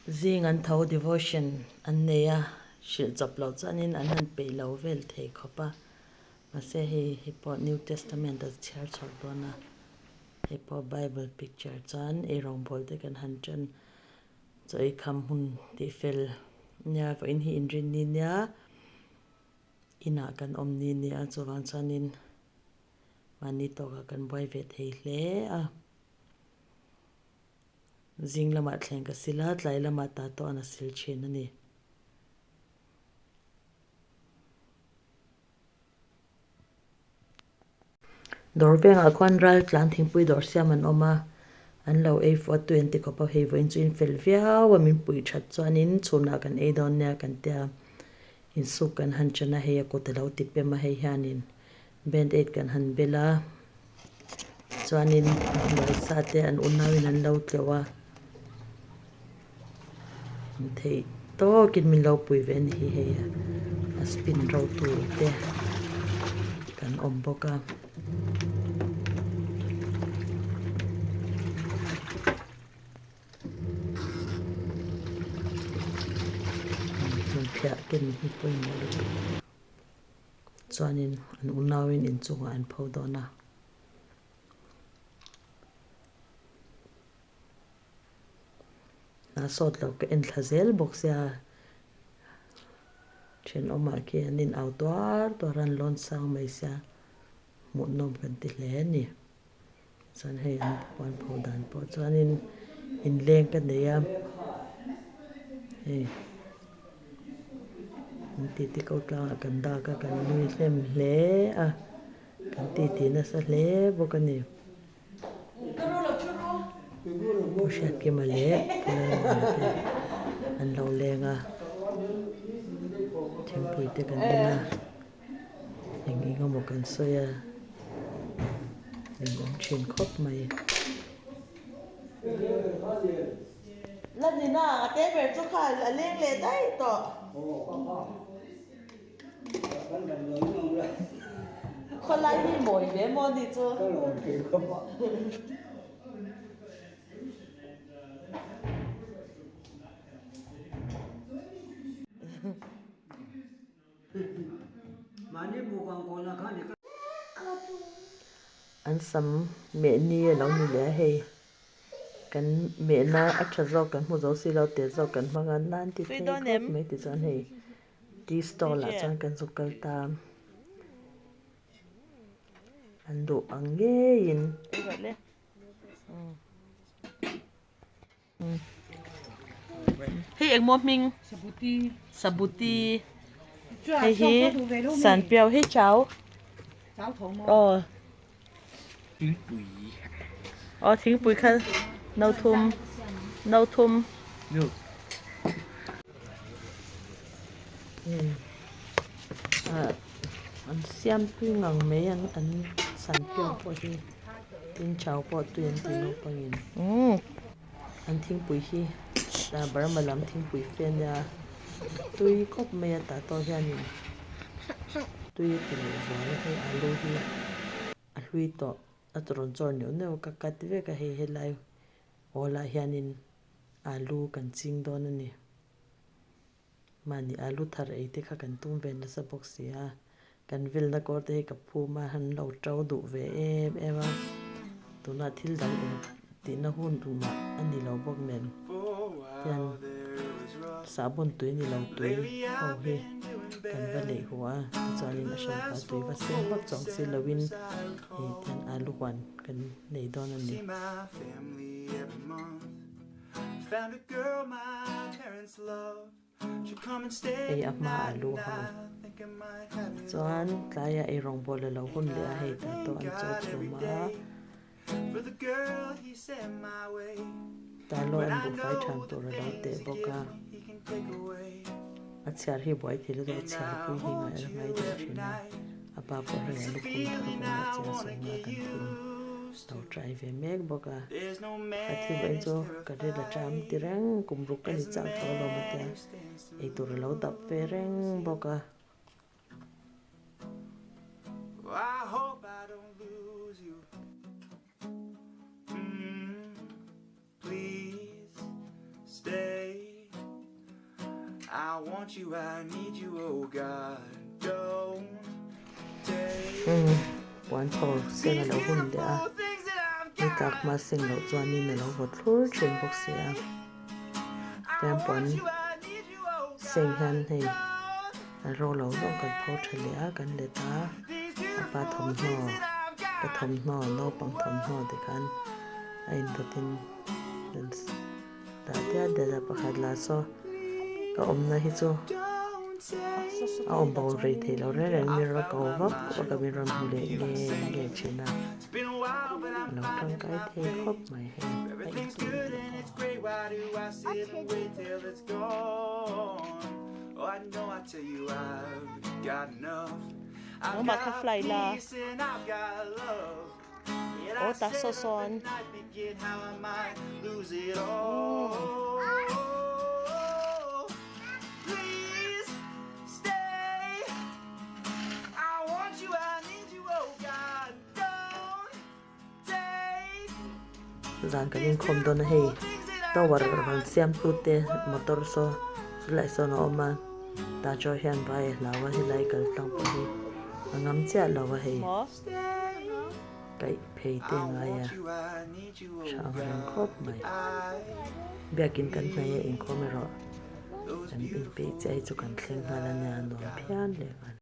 Zing an tho devotion an nei a, hrilh chawp loh chuanin an han peih lo vel thei khawp a. Mahse hei hi pawh New Testament a chhiar chhuak dawn a, hei pawh Bible picture chuan ei rawngbâwl te kan han ṭan chaw ei kham hun tih fel nia vawiin hi inrinni nia inah kan awm ni nia chuvang chuanin mahni tawkah kan buai ve thei hle a. Zing lamah thleng ka sil a, tlai lamah ta tawh an a sil thin a ni. Dawr vengah khuan ral tlan thingpui dawr siam an awm a, an lo ei fuh a tui an ti khawp a, hei vawiin chu in fel viau a, min pui that chuanin chhunah kan ei dawn nia kan tia, insuk kan han chen a, hei a kut a lo ti pem a, hei hianin band aid kan han bel a. Chuanin hnuaisa te an unauin an lo tleuh a, an theih tawkin min lo pui ve a ni hi hei a spin ro tur te kan awm bawk a. Hmunphiah ken hi pawimawh lutuk. Chuanin an unauin inchungah an pho dawn a. Hna sawt loh ka en thla zel bawk sia thenawmah khi an in au tuar tuar a an lawn sang mai sia hmuhnawm kan ti hle a ni. Chuan hei an puan pho dan pawh chuanin inleng ka nei a hei an titi ko tlangah kan dak a kan nui hnem hle a kan titi nasa hle bawk a ni. Pu Hriatkima leh Pu Lalmuana te an lo leng a thingpui te kan en a. Eng eng emaw kan sawi a, eng awm thin khawp mai. La nina a te ber chu kha a leng leh daih tawh. Khawlai hi mawi ve maw ni chu. An sam meh ni a lo ni leh a hei kan mehna a tha zawk kan hmu zo si lo teh zawk kan hmang a nan ti thei khawp mai tichuan hei tea stall ah chuan kan zuk kal ta an duh ang ngeiin. Hei engmaw hming? Sabuti. Sabuti. Hei hi sanpiau hei chau. Chau tho maw? Aw. Thingpui. Aw thingpui kha no thum no thum. No. An siam tui ngang mai an an sanpiau pawh hi tin chau pawh tui an ti naupangin an thingpui hi Burma lam thingpui fe a nia tui khawp mai a tah tawh hianin tui a ti leh zual a hei alu hi a hlui tawh a rawn chawr neuh neuh a ka cut vek a hei helai awl ah hianin alu kan ching dawn a ni. Mahni alu thar ei te kha kan tum ve nasa bawk si a, kan vilna kawr te hi ka phum a, an lo to duh ve em em a, tunah thil dang eng tihna hun tumah a ni lo bawk nen hian sahbawn tui ni lo tui ho hi kan va lei hu a, tichuanin a hranpa tui va seng vak chuang si loin hei tihian alu huan kan nei dawn a ni. Hei a hma a lu ho chuan tlaia ei rawngbawl a lo hun leh a hei tah tawh an chaw chhum a talo an buhfai than tur a lo teh bawk a a chhiar hi buai thei lutuk a chhiar pui hi ngai a ngai deuh thin a a pa pawh hei a lukhum thar kan la chiah sawmna kan thing. Lo try ve mek bawk a, a thil vawiin chu ka rilru a ṭam ti reng, kum ruk ka ni chak tawh alawm a tia, eitur a lo dap ve reng bawk a. Puan chho seng a lo hun leh a, ni tlak hma seng loh chuanin a lo vawt thlur thin bawk si a. Tiang puan seng hian hei a ro lo zawng kan pho tha leh a, kan let a, a pa thawmhnaw ka thawmhnaw naupang thawmhnaw te khan a indawtin kan Dah diat diat a pakhat lah saw ka awmna hi chu a awm bo rei thei lo reng reng mi rawn ko vak vak a mi rawn hmu leh nge nge thin a a lo tangkai thei khawp mai hei. Nangmah kha fly la. Aw ta saw sawn. Zan kan inkhawm dawn a hei tower rawn siam tu te motor saw chulai sawn a awm a tah chuan hian vai a hlau a helai kal tlang pawh hi a ngam chiah lo a hei. Kaih phei te ngai a tha ang reng khawp mai. Biakin kan hnaih a inkhawm erawh kan inpeih chiah hi chu kan thleng nghal a nia nuam phian leh nghal.